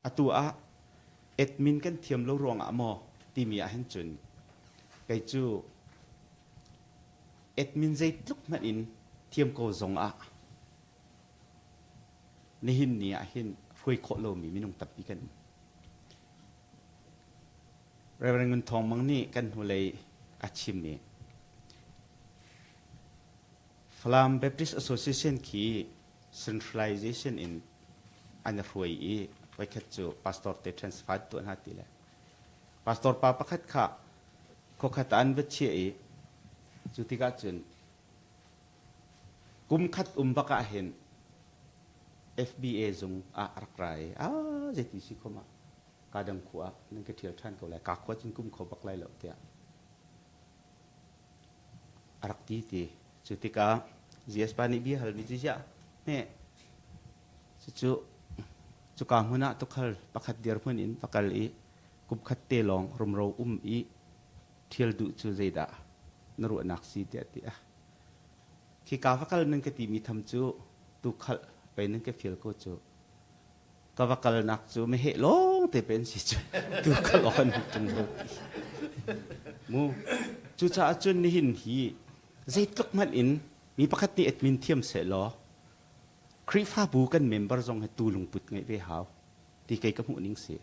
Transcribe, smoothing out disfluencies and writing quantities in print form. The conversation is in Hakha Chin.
Atu ah admin kan thiam lo ruangah maw timi ah hin cun kei cu admin zeitluk hmanh in thiam ko zong ah nihin ni ah hin hruai khawh lomi minung tampi kan um. Reverend Ngun Thawng Mang nih kan hnulei a chim i Falam Baptist Association khi centralization in an i hruai i voikhat cu pastor te transfer tuah hna ti le pastor pa pakhat kha khuakhat ah an va chiah i cu tikah cun kum khat um bak ah hin FBA zung ah a rak ra i a zeiti si khom ah ka dang khua ah nan ka ṭhial ṭhan ko lai ka khua cun kum kho bak lai lo tiah a rak ti ti. Cu tikah GS pa nih bia halmi cu ziah hme cucu cuka hmun ah tukhal pakhat dirhmun in va kal i kum khat te lawng rumro um i ṭhial duh cu zeidah na ruahnak si tiah ti a khika va kal nan ka timi tham cu tukhal pei nan ka fial ko cu ka va kalnak cu meheh lawng te pen si cu tu kal awk an tung lo mu cucaah cun nihin hi zeitluk hmanh in mi pakhat nih admin thiam seh law Khrihfabu kan member zong hi tu lungput ngeih ve hau ti kei ka hmuh ning si.